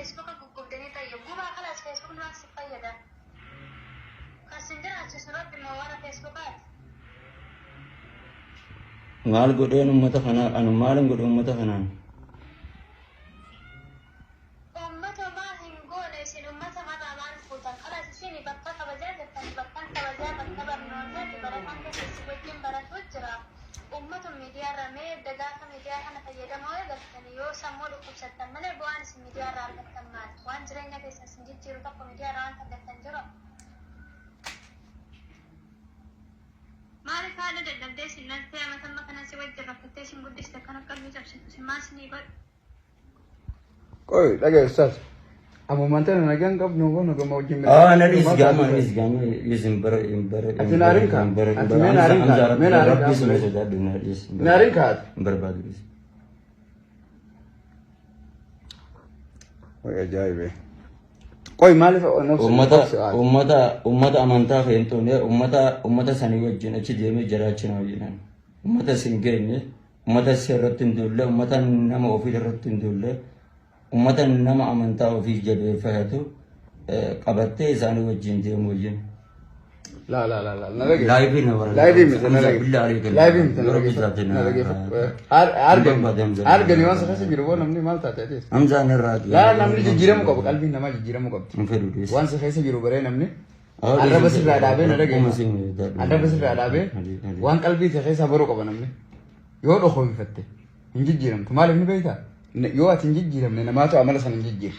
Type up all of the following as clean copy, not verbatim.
Feesbuuka guggubdanii tayyo gubaa kalaas Feesbuukni waan si fayyada. Kan sin jiraachisu Rabbi moo warra Feesbuukaati? Maal godheen uummata kanaa anu maalin godhe uummata kanaan? Uummata homaa hin goone isin uummata marraa maal fuutan kalaas isin bakka kabajaa jirtani bakkan kabajaa bakka barnootaati barataan keessa isin wajjin baratuu jira uummatu miidiyaarra mee edda gaafa miidiyaa kana fayyadamoo eegaltani yoo sammuu dhukkubsattan malee bu'aan isin miidiyaarraa argattan maali waan jireenya keessan isin jijjiiru tokko miidiyaarraa wanta argattan jira. Maaliif haadha dadhabdee isin dhaltee amata amma kana si wajjin rakkattee isin guddiste akkana qalbii cabsitu isin maal isinii godhu? Qoy dhagaye ustaaz. Ammumaan tana nagaan qabnu kun gama wajjin Ah, na dhiisi gaama dhiisi gaama dhiisi hin bara hin bara. Ati naarin kaa? Ati mee naarin kaa? Mee naarin kaa? Rabbi suma sodaadhu na dhiisi. Naarin kaa? Hin barbaadu dhiisi. Way ajaa'ibe. Qoy maaliif nafsi Uummata uummata uummata amantaa kee hin tuqne uummata uummata sanii wajjin achi deemee jiraachuu wajjin. Uummata si hin geenye. Ummata si irratti hin duulle, ummata nama ofii irratti hin duulle, ummata nama amantaa ofii jabeeffatu qabattee isaanii wajjin deemu wajjin. La la la la na dhagee. Laayivii na waraabaa. Laayivii miti na dhagee. Billaa alayka. Laayivii miti na Yeroo dhagee. bizaate Na na. dhagee. Argani argani waan sa keessa jiru boo namni maal taate atis. Hamzaan irraa. Laa namni jijjiiramuu qaba qalbiin namaa jijjiiramuu qabdi. Hin fedhu dhiisi. Waan sa keessa jiru baree namni arraba sirraa dhaabee na dhagee. Arraba sirraa dhaabee waan qalbii kee keessaa baruu qaba namni. Yoo dhokoonfatte hin jijjiiramtu. Maaliif ni beektaa? Yoo ati hin jijjiiramne namaatu amala sana hin jijjiirre.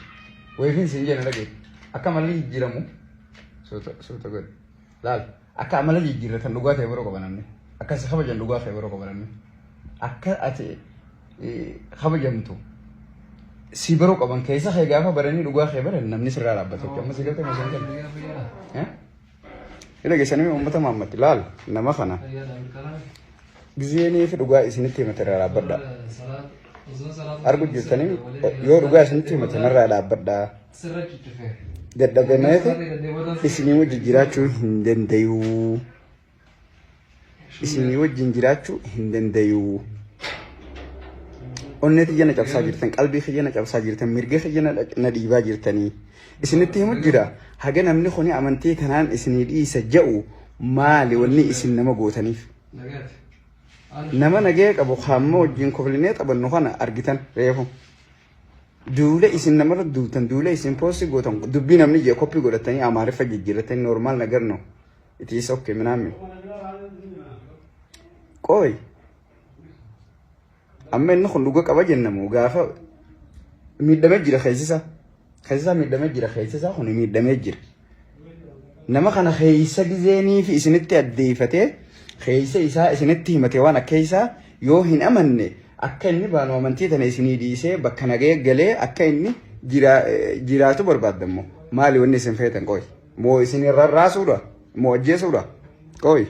Wayiifin siin jee na dhagee. Akka amalli jijjiiramu suuta suuta godhi. Laal akka amala jijjiirratan dhugaa ta'e baruu qaba namni. Akka si kabajan dhugaa ta'e baruu qaba namni. Akka ati kabajamtu si baruu qaban keessa kee gaafa baranii dhugaa kee baran namni sirraa dhaabbata jechuudha. Amma si galtee moo siin galte? Ni dhageessanii uummata Muhammad laal nama kana gizeenii fi dhugaa isinitti himate irraa dhaabbadha. Argu jirtanii yoo dhugaa isinitti himate narraa dhaabbadha. Dadhabameeti isinii wajji jiraachuu hin dandayuu. Isinii wajjin jiraachuu hin dandayuu. Onnee tiyya na cabsaa jirtan, qalbii kiyya na cabsaa jirtan, mirga kiyya na dhiibaa jirtanii. Isinitti himu jira. Haga namni kuni amantii tanaan isinii dhiisa ja'u maali wanni isin nama gootaniif? Nama nagaya qabu kaamma wajjin koflinee taphannu kana argitan reefu. Duula isin namarra duultan, duula isin poostii gootan, dubbii namni jee koppii godhatanii Amaariffa jijjiirratanii normaal nagar no. It is okay minaamin. Qooy. Amma inni kun dhuga qaba jennamu gaafa miidhamee jira keessisa. Keessisa miidhamee jira keessisa kun miidhamee jira. Nama kana keessa gizeenii fi isinitti addeeffatee keessa isaa isinitti himate waan akka isaa yoo hin amanne akka inni baanu amantii tana isinii dhiisee bakka nagaya galee akka inni jiraatu barbaadammo maali wanni isin feetan qoy. Moo isin rarraasuudha? Moo ajjeesuudha? Qoy.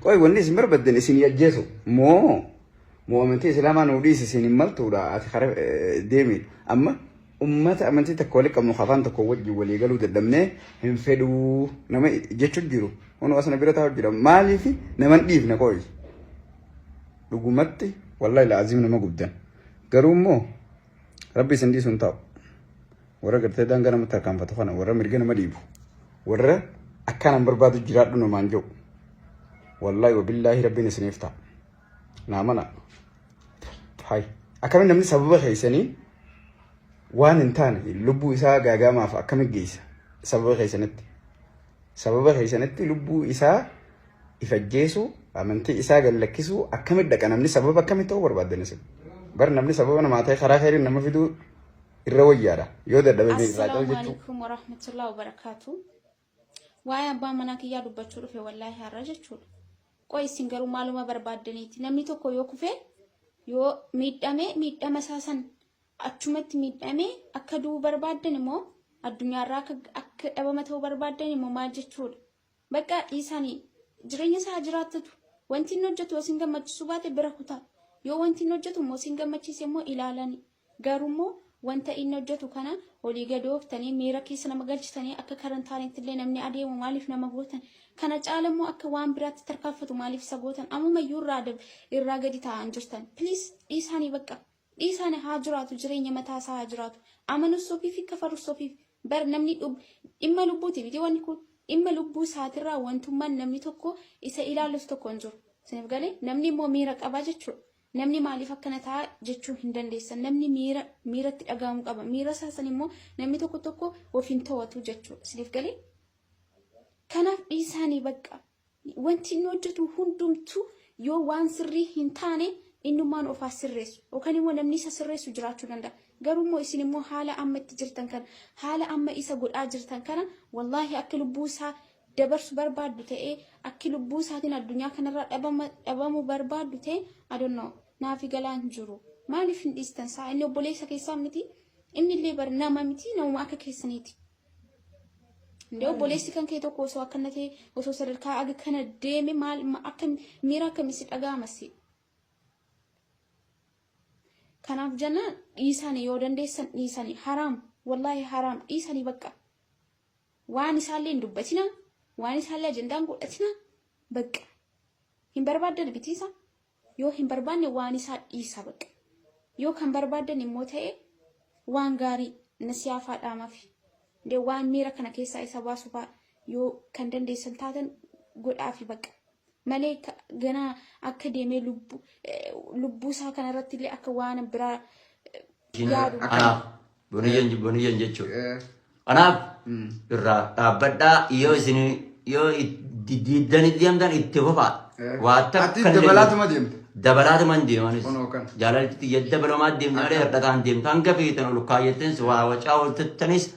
Qoy wanni isin barbaaddan isin ajjeesu. Moo moo amantii islaamaa nuu dhiisi isin hin maltuudha ati kara deemi. Amma ummata amantii takka wali qabnu afaan tokko wajjin walii galuu dadhabnee hin fedhuu nama jechuun jiru. Kun asana bira taa'u jira. Maaliif nama hin dhiifne qoy. Dhugumatti wallahi laaziim nama gubdan. Garuu immoo rabbi isin dhiisu hin taa'u. Warra gartee daangaa namatti tarkaanfatu kana warra mirga nama dhiibu warra akkaan an barbaadu jiraadhu namaan jedhu wallaahi wabillaahi rabbiin isiniif ta'a. Naa mana. Hay. Akkamiin namni sababa keessanii waan hin taane lubbuu isaa gaagaamaaf akkamiin geessa sababa keessanitti. Sababa keessanitti lubbuu isaa ifajjeesuu amantii isaa gad lakkisuu akkamitti dhaqa namni sababa akkamitti ta'uu barbaaddan isin. Bar namni sababa namaa ta'e karaa keeriin nama fiduu irra wayyaadha. Yoo dadhabe irraa cal Assalaamu jechuu. alaikum warahmatullahi wabarakaatu. Waa'ee abbaa manaa kiyyaa dubbachuu dhufe wallaahi har'a jechuudha. Qoy isin garuu maaluma barbaaddaniiti? Namni tokko yoo kufe yoo miidhame miidhama isaa san achumatti miidhame akka du'u barbaaddan immoo addunyaarraa akka akka dhabama ta'uu barbaaddan immoo maal jechuudha? Bakka dhiisanii jireenya isaa haa jiraattatu. Wanti inni hojjetu yoo isin gammachisuu baate bira kutaa. Yoo wanti inni hojjetu immoo isin gammachiise immoo ilaalani. Garuu immoo wanta inni hojjetu kana olii gadi ooftanii miira keessa nama galchitanii akka kara hin taanetti illee namni adeemu maaliif nama gootan? Kana caala immoo akka waan biraatti tarkaanfatu maaliif isa gootan? Ammuma iyyuu irraa irraa gadi taa'an jirtan. Please dhiisaanii bakka. Dhiisaani haa jiraatu jireenya mataa isaa haa jiraatu. Amanus ofiif kafarus ofiif bar namni dhimma lubbuuti miti wanni kun dhimma lubbuu isaatirraa wantummaan namni tokko isa ilaalus tokko hin jiru. Isiniif galee namni immoo miira qaba jechuudha. Namni maaliif akkana ta'a jechuu hin dandeessan. Namni miira miiratti dhaga'amuu qaba. Miira isaa san immoo namni tokko tokko of hin to'atu jechuudha. Isiniif galee kanaaf dhiisaanii bakka wanti inni hojjetu hundumtuu yoo waan sirrii hin taane innummaan ofaa sirreessu yookaan immoo namni isa sirreessu jiraachuu danda'a. Garuu immoo isin immoo haala amma itti jirtan kana haala amma isa godhaa jirtan kana wallaahi akka lubbuu isaa dabarsu barbaaddu ta'ee akki lubbuu isaatiin addunyaa kanarraa dhabamuu barbaaddu ta'e I don't know naafi galaan jiru. Maaliif hin dhiistan saa inni obboleessa keessaa miti inni illee bar nama miti namuma akka keessaniiti. Indee obboleessi kan kee tokko osoo akkana ta'e osoo sadarkaa aga kana deeme maal akka miira akkamii si dhaga'ama si. Kanaaf jenna dhiisanii yoo dandeessan dhiisanii haraam wallaahi haraam dhiisanii bakka waan isaallee hin dubbatina waan isaallee ajandaan godhatina bakka hin barbaaddan bitiisa yoo hin barbaanne waan isaa dhiisa bakka yoo kan barbaaddan immoo ta'e waan gaarii nasiyaa dhaamafi indee waan miira kana keessaa isa baasu faa yoo kan dandeessan taatan godhaafi bakka malee ganaa akka deemee lubbuu isaa kanarratti illee akka waan biraa yaadu. Kanaaf boniyyan jechuudha. Kanaaf irraa dhaabbadhaa yoo isin yoo diddanii deemtan itti fufaa. Waa Ati takka illee dabalaatuma deemta. Dabalaatuma hin deemanis. Kunoo kana. Jaalalli xiyya dabalamaa deemte malee hir'ataan deemte hanga feetan ol kaayyattanis waa wacaa ooltattanis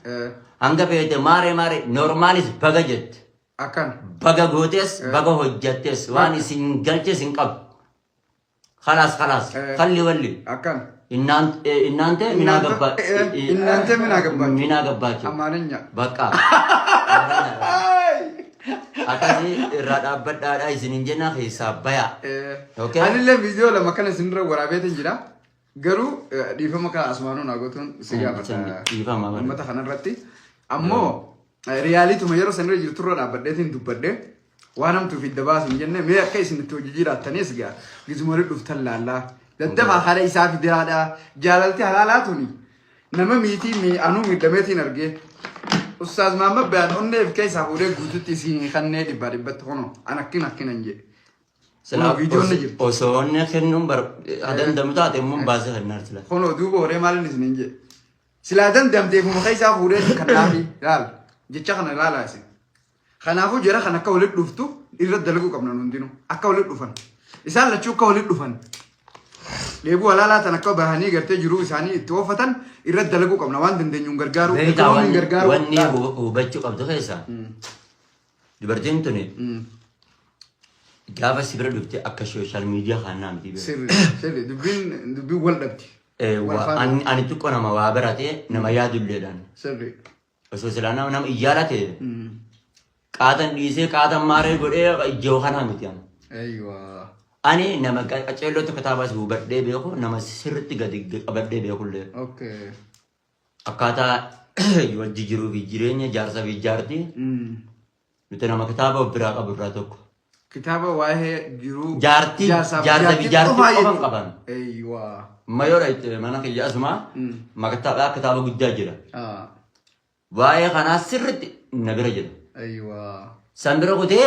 hanga feete maaree maaree normaalis baga jette. Akkana. Baga gootes baga hojjattes waan isin galches hin qabu. Khalaas khalaas kalli walli. Akkana. እናንተ ምን አገባ እናንተ ምን አገባችሁ? ምን አገባችሁ? አማርኛ በቃ akkasii irraa dhaabbadhaadha isinin jenna keessaa baya. Okay. Anillee viidiyoo lama kana isinirra waraabeetiin jira. Garuu dhiifama kana asumaanuu naa gootuun si gaafata. Dhiifama bara. Uummata kanarratti. Ammoo realityuma yeroo sanirra jirturra dhaabbadheetiin dubbadhee waan hamtuuf hidda baas hin jenne mee akka isin itti hojii jiraattanis gaa gizuma walitti dhuftan laallaa. Daddafaa haala isaa fidiraadha. Jaalalti halaalaa tuni nama miitii mi anuu miidhameetiin argee. Ustaaz Mahammad Bayaan onnee fi keessaa fuudhee guututti isin kannee dhibbaa dhibbatti hono an akkin akkinan jedhe. Silaa Viidiyoon ni jirti. Osoo onnee kennuun bar danda'amu taate immoo baasee kennaa sila. Hono duuba horee maaliin isin hin jedhe. Silaa dandamteefuma keessaa fuudhee kannaafi laal jecha kana ilaalaa isin. Kanaafuu jara kan akka walitti dhuftu irra dalaguu qabna hundinuu akka walitti dhufan. Isaan lachuu akka walitti dhufan. Dheebuu halaalaa tan akka bahanii gartee jiruu isaanii itti oofatan irra dalaguu qabna waan dandeenyuun gargaaruu. Beektaa Ekonomiin gargaaruu. wanni hubachuu qabdu keessa dubartiin tuni gaafa si bira dhufte akka social media kanaa miti beeku. Sirri sirri dubbiin dubbiin wal dhabdi. Wal faana. Ani xiqqoo nama waa barate nama yaadulleedhaan. Sirri. Osoo silaa nama nama iyyaala ta'e qaatan dhiisee qaatan maaree godhee ijoo kanaa miti ani. Ayiwaa. Ani nama qaceellootti kitaabas hubadhee beeku nama sirriitti gadi qabadhee beekullee. Akkaataa wal jijjiiruu fi jireenya jaarsaa fi jaartii nuti nama kitaaba of biraa qabu irraa tokko. Kitaaba waa'ee jiruu Jaartii jaarsaaf jaarsaa fi jaartii qofaa qofan jechuudha. qaban. Ayiwaa. Mayoora itti mana kiyya asuma maktaabaa kitaaba guddaa jira. Ah. Waa'ee kanaa sirriitti na bira jira. Ayiwaa. San bira kutee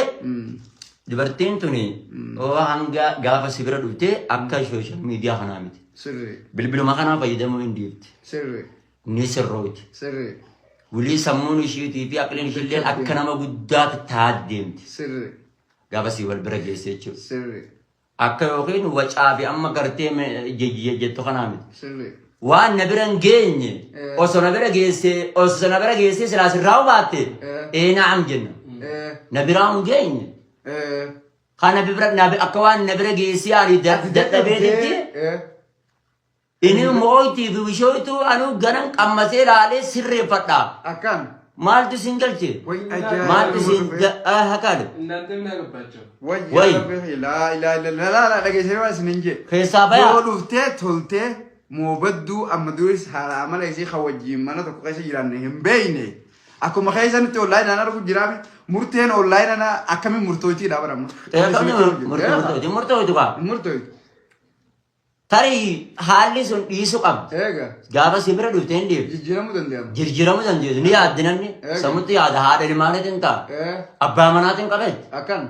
dubartiin tuni oo hanga gaafa si bira dhuftee akka social media kanaa miti. Sirri. Bilbiluma kanaa fayyadamuu hin dhiifti. Sirri. Ni sirrooti. Sirri. Wulii sammuun ishiitii fi aqliin ishiillee akka nama guddaatti taat deemti. Sirri. Gaafa si wal bira geesse jechuudha. Sirri. Akka yookiin wacaa fi amma gartee jettu kanaa miti. Sirri. Waan na bira hin geenye osoo na bira geesse osoo na bira geesse silaa sirraa hubaatte ee naam jenna. Na biraa hin geenye. Kana bira akka waan na bira geessee ani dadhabeetitti inni moo'itii fi bishootu anuu ganan qammasee ilaalee sirreeffadha. Akkaan. Maaltu isin galche? Way ajaa'iba. Maaltu isin hakaadha? እናንተ ምን አገባቸው? Way Way. laa ilaa ilaa laa laa dhageessee waan isin hin jee. Keessaa bayaa. Yoo dhuftee toltee moobadduu amma duris haala amala isii kan wajjin mana tokko keessa jiraanne hin beekne. Akkuma keessanitti onlaayinaan argu jiraame murteen onlaayinaan akkamiin murtootiidha bara amma. Murtooyti murtooyti kaa. Murtooyti. Tarii haalli sun dhiisu qabdi. Eega. Gaafa si bira dhufte hin dhiiftu. Jijjiiramuu danda'ama. Jirjiramuu dandeessu. Ni yaaddi namni. Eega. Sammutti yaada haadha ilmaaniitiin ta'a. Ee. Abbaa manaatiin qabeetti. Akkan.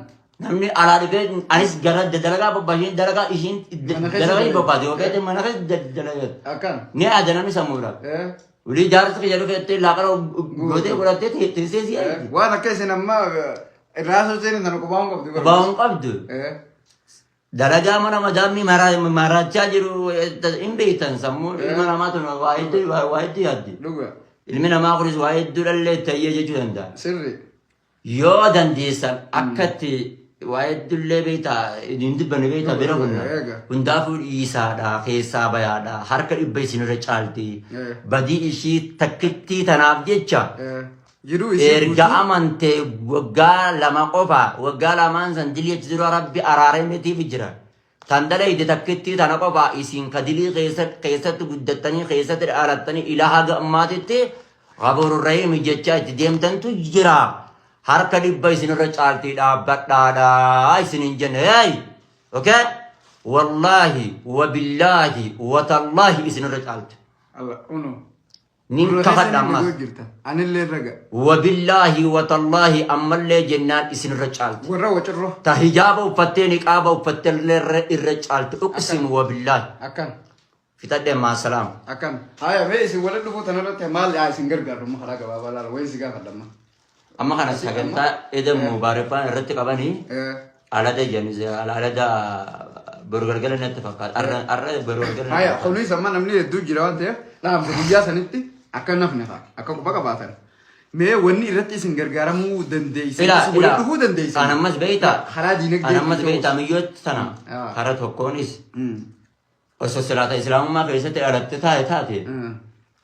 Namni alaa dhufee anis gara dalagaa bobbaa ishiin dalagaa ishiin Mana keessa dalagaa dalagaa. bobbaate yookaan mana keessa dalagaa. Akkan. Ni yaada namni sammuudha. Ee. Olii jaarsi kiyya dhufee laaqana gootee godhattee teessee si yaaddi. Waan akka isin amma irraa socheen sana qubaa hin qabdu. Qubaa hin qabdu. Ee. Dalagaa mana madaamii maraachaa jiru hin beektan sammuu ilma namaa tun waa hedduu waa hedduu yaaddi. Dhuga. Ilmi namaa kunis waa hedduu dhallee tayyee jechuu danda'a. Sirri. Yoo dandeessan akka itti waa hedduullee beektaa hin dubbanne beektaa bira kunna. Eega. Hundaafuu dhiisaadha keessaa bayaadha harka dhibba isinirra caalti. Eh. Badii ishii takkittii tanaaf jecha Ee. Jiruu isii erga guutuu. amantee waggaa lama qofa waggaa lamaan san dilii achi dura rabbi araarametiif jira. Tan dalayde takkittii tana qofa isin ka dilii keessatti guddattanii keessatti dhalattanii ilaa haga ammaatitti Ghafuurur Rahiim jechaa itti deemtantu jira. Harka dhibba isinirra caaltii dhaabbadhaadha isinin jenne. Hey! Okay? Wallaahi, wabillaahi, watallaahi isinirra caalti. Allah uno. Nin Gurra kafadha keessan ammas. dhagoo jirta. Anillee raga. Wabillaahi watallaahi ammallee jennaan isinirra caalti. Warra wacirro. Ta hijaaba uffattee niqaaba uffattee illee irra caalti. Uqsimu wabillaahi. Akkan. Fixadhe maasalaam. Akkan. Haya mee isin walitti dhufuu tanarratti maal yaa isin gargaaru amma karaa gabaabaa laala wayii si gaafadha amma. Amma kana sagantaa Edan Mubaarifaan irratti qabanii Eh. alada jedhanis alada boru galgala natti fakkaata. Arra arra boru galgala natti Haya fakkaata. kunis amma namni hedduu jira waan ta'eef dhaamsa guyyaa sanitti akka nafne fa'a akka quba qabaatan. Mee wanni irratti isin gargaaramuu dandeessan Ilaa isin walitti ilaa dhufuu dandeessan. kan ammas beektaa Karaa diinagdee kan ammas beektaa miyyootti tana Ah. karaa tokkoonis osoo silaata islaamummaa keessatti dhalatte taate taate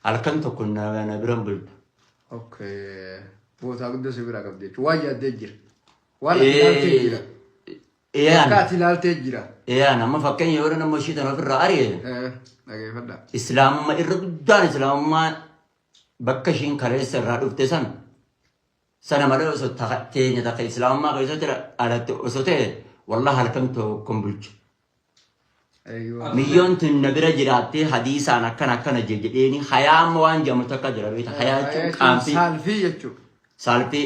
halkan tokko na na biran bultu. Okay. Bootaa guddoo si biraa qabdi jechuudha. Waan yaaddee jira. Waan ati ilaaltee jira. Eeyaan Akka ati ilaaltee jira. eeyaan amma fakkeenya yeroo nama ishii tana ofirraa ari'e Eh, Dhageeffadha. islaamummaa irra guddaan islaamummaa bakka ishiin kaleessa irraa dhufte san sana malee osoo teenya takka islaamummaa keessatti dhalatte osoo ta'e wallah halkan tokko hin bulchu. Eeyyuu. Miyyoon tun na bira jiraattee hadiisaan akkana akkana je jedheeni hayaa amma waan jedhamu takka jira beekta. Hayaa jechuun qaamfii Saalfii jechuudha. saalfii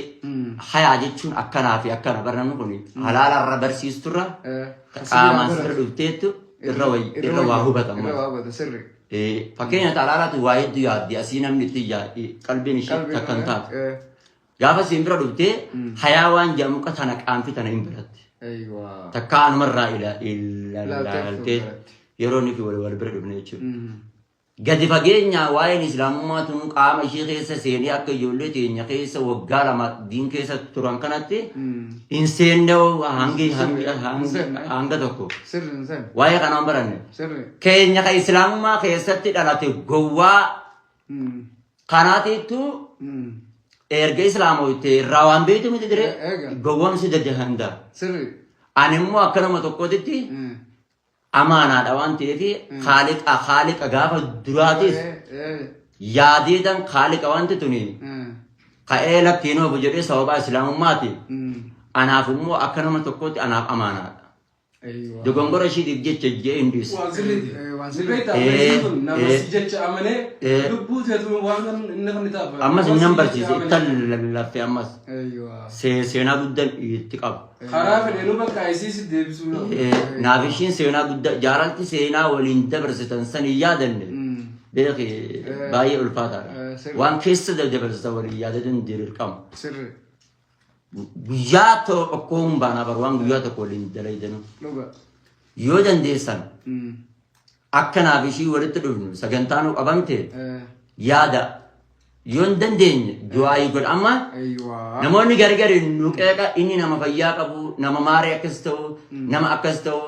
hayaa jechuun akkanaa fi akkana bara namni kun halaala irra barsiisturra qaamaan sirra dhufteettu irra wayi- irra waa hubata Irra waa hubata sirri. Fakkeenya halaalaatu waa hedduu yaaddi asii namni itti yaaddi qalbiin ishee takka hin taatu. Gaafa siin bira dhuftee hayaa waan jedhamu tana qaamfii tana hin biratti. Eeyyuu. Takka anumarraa Ilaaltee ilaaltee biratti. yeroo inni fi wal wal bira dhufne jechuudha. Gadi fageenya waa'een islaamummaa tun qaama ishee keessa seenee akka ijoollee teenya keessa waggaa lama diin keessa turan kanatti hin seenne hangi hangi hangi hanga tokko. Sirri hin seenne. Waa'ee kanaan baranne. Sirri. Keenya kan islaamummaa keessatti dhalate gowwaa kanaatiitu erga islaamoyte irraa waan beektu miti dire Eega. gowwomsi dadda. Sirri. Ani immoo akka nama tokkootitti amaanaadha waan ta'eef haaliqa haaliqa gaafa duraatis yaadeetan haaliqa wanti tuni ka'ee lakkiin oofu jedhee sababaa islaamummaati. Anaaf immoo akka nama tokkootti anaaf amaanaadha. Dogongora ishiitiif jecha jee hin dhiisu. Waan sirriiti. Waan Ni sirriiti. beektaa Eh, beeksisni kun nama eh, si jecha amanee eh. lubbuu teetu waan kan inni kan ni ta'a. Ammas Nama nan si barsiise jecha ittan amanee. lallaffee ammas seenaa guddaa itti qaba. Karaa fedheenuu bakka isii si deebisuu nama. Naaf ishiin seenaa guddaa jaalalti seenaa waliin dabarsitan san hin yaadanne beeki baay'ee ulfaataadha. Sirri. Waan keessa dabarsitan waliin yaadatuun dirqama. Sirri. Guyyaa tokko hin baanaa bar waan guyyaa tokko waliin dalaydanu. Dhuga. Yoo dandeessan akka naaf ishii walitti dhufnu sagantaa nu qabamte yaada yoo hin dandeenye du'aayii godha amma Eeyyuu. namoonni gari gari nu qeeqa inni nama fayyaa qabu nama maaree akkas ta'u nama akkas ta'u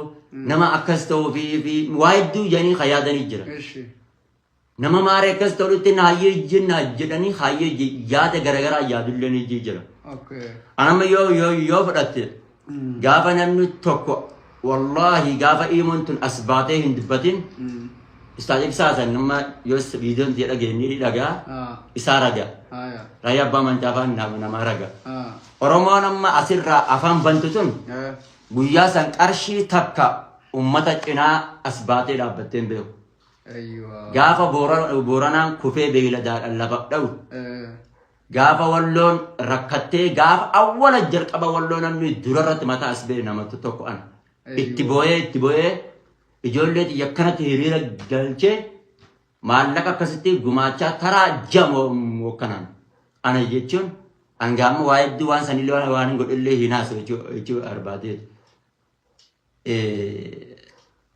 nama akkas ta'u fi fi waa hedduu jedhanii kan yaadanii jira. Ishi. Nama maaree akkas ta'utti naayyee jenna jedhanii haayyee yaada garaagaraa yaadullee ni jira. Okay. Anama yoo yoo yoo fudhatte gaafa namni tokko wallaahi gaafa imoon tun as baatee hin dubbatin ustaaz ibsaa san nama yoo viidiyoon ta'e dhageenye ni dhagaa Ah. isaa raga. Haya. Raayyaa abbaa amantaa afaan namaa raga. Ah. Oromoon amma asirraa afaan bantu tun Eh. guyyaa san qarshii takka ummata cinaa as baatee dhaabbattee hin beeku. Ayyuwaa. Gaafa Booranaan kufee beeyladaadhaan lafa dha'u, gaafa Walloon rakkattee, gaafa awwala jalqaba Walloo namni durarratti mataa as ba'e nama tokko ana. Itti boo'ee itti boo'ee ijoollee xiyya akkanatti hiriira galchee maallaqa akkasitti gumaachaa taraa ji'a mookkanaan. Ana jechuun hanga amma waa hedduu waan sanillee waan hin godhillee hin haasa'u jechuu barbaadeeti.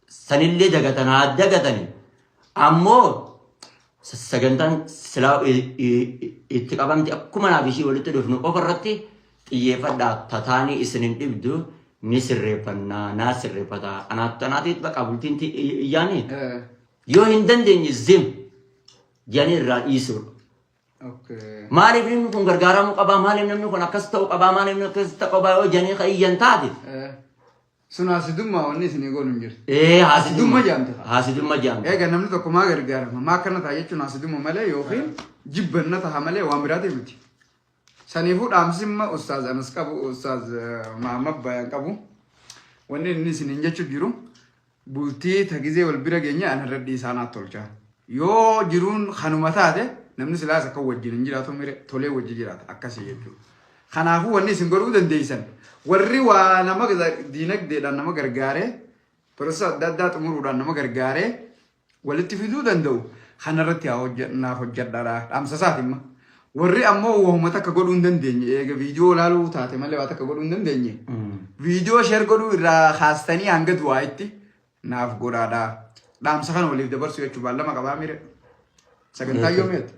Sanillee dagatan haa dagatani. Ammoo sagantaan silaa itti qabamte akkuma naaf ishii walitti dhufnu qofa irratti xiyyeeffadhaa tataanii isin hin dhibdu ni sirreeffannaa naa sirreeffata anaaf tanaatiif baqa bultiin iyyaanii yoo hin dandeenye zim jedhanii irraa dhiisuudha. Maaliif namni kun gargaaramuu qabaa? Maaliif namni kun akkas ta'uu qabaa? Maaliif namni akkas ta'uu qabaa? Yoo jedhanii kan iyyan taate. Sun haasidummaa wanni isinii goonu hin jirtu. Ee Haasidummaa jedhamte. Haasidummaa jedhamte. Egaa namni tokko maa gargaarama? Maa akkana ta'a jechuun haasidummaa malee yookiin jibbanna ta'a malee waan biraatiif miti. Saniifuu dhaamsi imma Ustaaz Anas qabu, Ustaaz Mahammad Bayaan qabu. Wanni inni isiniin jechuu jiru bultii ta gizee wal bira geenye ana irra dhiisaa naaf tolcha. Yoo jiruun kanuma taate namni silaas akka wajjin hin jiraatu mire tolee wajji jiraata akkasii jechuudha. Kanaafuu wanni isin godhuu dandeessan warri waa nama diinagdeedhaan nama gargaaree pirosesa adda addaa xumuruudhaan nama gargaaree walitti fiduu danda'u kanarratti haa naaf hojjedhaadha dhaamsa isaati imma. Warri ammoo wahuma takka godhuu hin dandeenye eega viidiyoo ilaaluu taate malee waa takka godhuu hin dandeenye. Viidiyoo sheer godhuu irraa kaastanii hanga du'aa'itti naaf godhaadha. Dhaamsa kana waliif dabarsuu jechuun baallama qabaa mire. Sagantaa yoomiiti?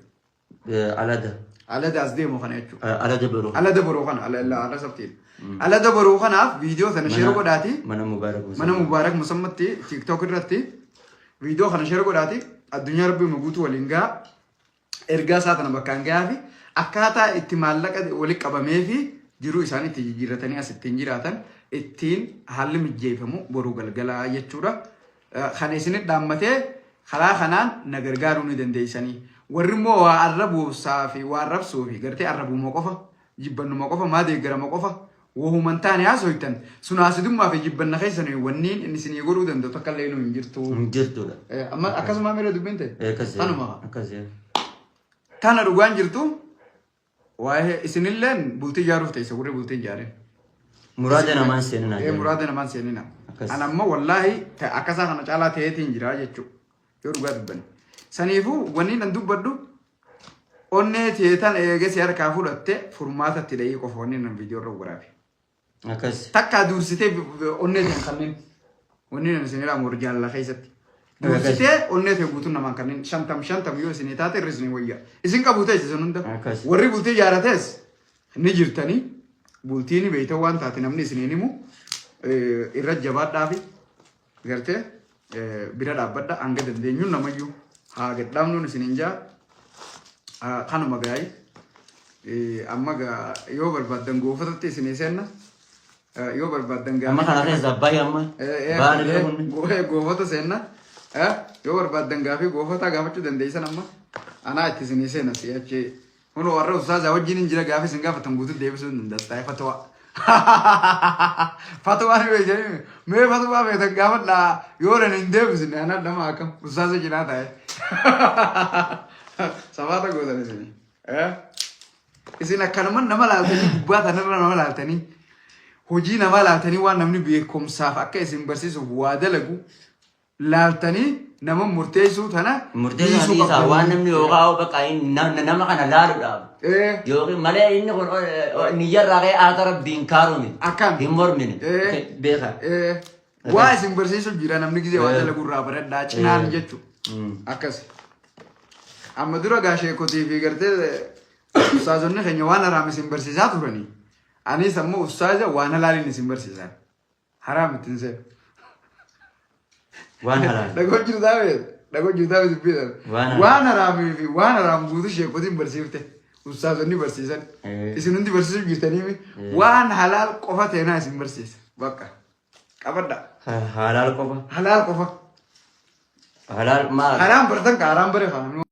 Alada. Alada as deemu kana jechuudha. Alada boruu. Alada boruu kana ala sabtiin. Alada boruu kanaaf viidiyoo sana sheer godhaati. Mana Mubaarak. Mana Mubaarak Musammatti TikTok irratti viidiyoo kana sheer godhaati. Addunyaa rabbi guutuu waliin gahaa. Ergaa isaa tana bakkaan gahaa fi akkaataa itti maallaqa walitti qabamee fi jiruu isaanii itti jijjiirratanii as ittiin jiraatan ittiin haalli mijjeeffamu boruu galgalaa jechuudha. Kana isinit dhaammatee karaa kanaan na gargaaruu ni dandeessanii. Warri immoo waa arrabuusaa fi waa arrabsuu fi gartee arrabuma qofa jibbannuma qofa maa deeggarama qofa wahuma hin taane haasoytan sun haasidummaa fi jibbanna keessan wanniin inni isinii godhuu danda'u takka illee inuu hin jirtu. Hin jirtudha. Amma akkasuma mira dubbiin ta'e. Akkasii. Tanuma. Akkasii. Tana dhugaan jirtu waa'ee isinilleen bultii ijaaruuf teessa warri bultii ijaarin. Muraada namaan seeninaa. Ee muraada namaan seenina. Akkas. Ana ammoo wallaahi akkasaa kana caalaa ta'eetiin jira jechuudha. Yoo dhugaa dubbanne. Saniifuu wanni nan dubbadhu onnee teetan eegasi harkaa fudhatte furmaata itti dhahii qofa wanni nan viidiyoo irra waraabe. Akkas. Takkaa dursitee onnee teen kanneen wanni nan isin jedhamu warra jaalala keessatti. Dursitee onnee tee guutuun namaan kanneen shantam shantam yoo isinii taate irri isinii wayya. Isin qabu ta'e isin hunda. Akkas. Warri bultii ijaarates ni jirtanii bultii ni beeytan waan taate namni isiniin himu irra jabaadhaa fi gartee bira dhaabbadha hanga dandeenyuun namayyuu haa gad dhaabnuun isiniin jaa kanuma gaayi amma gaa yoo barbaaddan goofatatti isinii seenna yoo barbaaddan Amma gaafii kana keessa baay'ee amma. Baana bira kun. goofata seenna yoo barbaaddan gaafii goofataa gaafachuu dandeessan amma anaa itti isinii seena si'achi Kunoo warra ustaazaa wajjin hin jira gaafa isin gaafatan guutuu deebisuu hin danda'a. Fatwa. Fatwaa ni beektanii mee fatwaa beektan gaafadhaa yoo nan hin deebisne ana nama akkam ustaaza cinaa taa'e. Sabaata gootan isin. Isin akkanuma nama laaltanii gubbaa tanarra nama laaltanii hojii namaa laaltanii waan namni beekumsaaf akka isin barsiisuuf waa dalagu laaltanii nama murteessuu tana Murteessaa dhiisuu dhiisaa qabdanii. waan namni yookaan bakka nama kana laaluudhaaf. Yookiin malee inni kun niyyarraa ka'ee aata rabbiin kaaruu miti. Akkam. Hin mormine. Beeka. Waa isin barsiisuuf jira namni gizee waa dalagu irraa baradhaa cinaan jechuudha. Akkas. Amma dura gaa sheekotii fi gartee ustaazonni keenya waan haraam isin barsiisaa turanii. Anis ammoo ustaaza waan halaaliin isin barsiisaa. Haraam ittiin seenu. Waan halaal. Dhagoo jirtaa beektu. Dhagoo jirtaa beektu beektu. Waan haraam. Waan haraamii fi waan haraam guutuu sheekotiin barsiifte. Ustaazonni barsiisan. Isin hundi barsiisuuf jirtanii waan halaal qofa teenaa isin barsiisa. Bakka. Qabadha. Halaal qofa. Halaal qofa. Halaal maal? Haraam bartan ka haraam bare kana.